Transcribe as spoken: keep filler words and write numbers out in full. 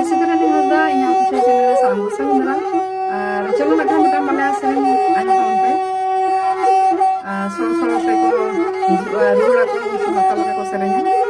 ᱥᱤᱫᱷᱟᱹᱨᱟᱱᱤ ᱦᱟᱸᱥᱫᱟ, ᱤᱧᱟᱹᱜ official channel ᱨᱮ ᱥᱟᱱᱟᱢ ᱠᱚ ᱥᱟᱹᱜᱩᱱ ᱫᱟᱨᱟᱢ᱾ ᱟᱨ ᱪᱚᱞᱚ ᱱᱟᱜ ᱠᱷᱟᱱ ᱢᱤᱫᱴᱟᱝ ᱵᱟᱞᱟᱭᱟ ᱥᱮᱨᱮᱧ ᱟᱸᱡᱚᱢ ᱛᱟᱵᱚᱱ ᱯᱮ᱾ ᱟᱨ ᱥᱚᱲᱚ ᱥᱚᱲᱚ ᱛᱮᱠᱚ ᱦᱤᱡᱩᱜᱼᱟ, ᱨᱩᱣᱟᱹᱲ ᱟᱠᱚ, ᱩᱱ ᱥᱚᱢᱚᱭ ᱚᱠᱟ ᱞᱮᱠᱟ ᱠᱚ ᱥᱮᱨᱮᱧᱟ᱾